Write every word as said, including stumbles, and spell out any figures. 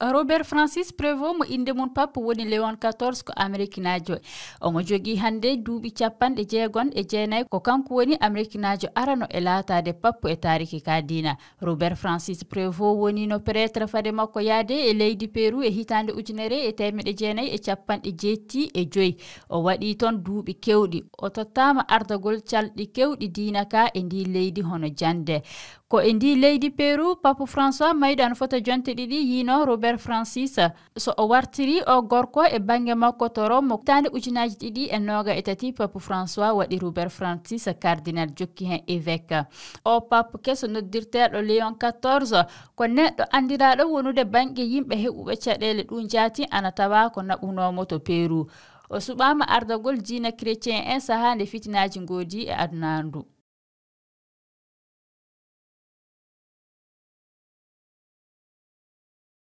Robert Francis Prévost mo innde mum Pape woni Léon quatorze ko Ameriknaajo. Omo jogii hannde duuɓi capanɗe jeegom e jeenayi. Ko kanko woni Ameriknaajo arano e laataade Pape e taariki ka diina. Robert Francis Prévost wonino prêtre fade makko yaade e leydi Pérou e hitaande ujunere e teemeɗe jeenayi e capanɗe jeetti e joyi. O waɗi toon duuɓi keewɗi. O tottaama ardagol calɗi keewɗi diina ka e ndi leydi hono jannde. Ko e ndi leydi Pérou, Pape François mayɗo ana fota jonte ɗiɗi yiino Robert Francis. So o wartiri o gorko e bannge makko to Rome, hitaande ujunaaji ɗiɗi e nooga e tati, Pape François waɗi Robert Francis cardinal, jokki heen évêque. O Pape keso noddirteeɗo Léon quatorze ko neɗɗo anndiraaɗo wonude bannge yimɓe heɓuɓe caɗeele, ɗum jaati ana tawa ko naɓunoomo to Pérou. O suɓaama ardagol diina chrétien en sahaa nde fitinaaji ngoodi e aduna ndu.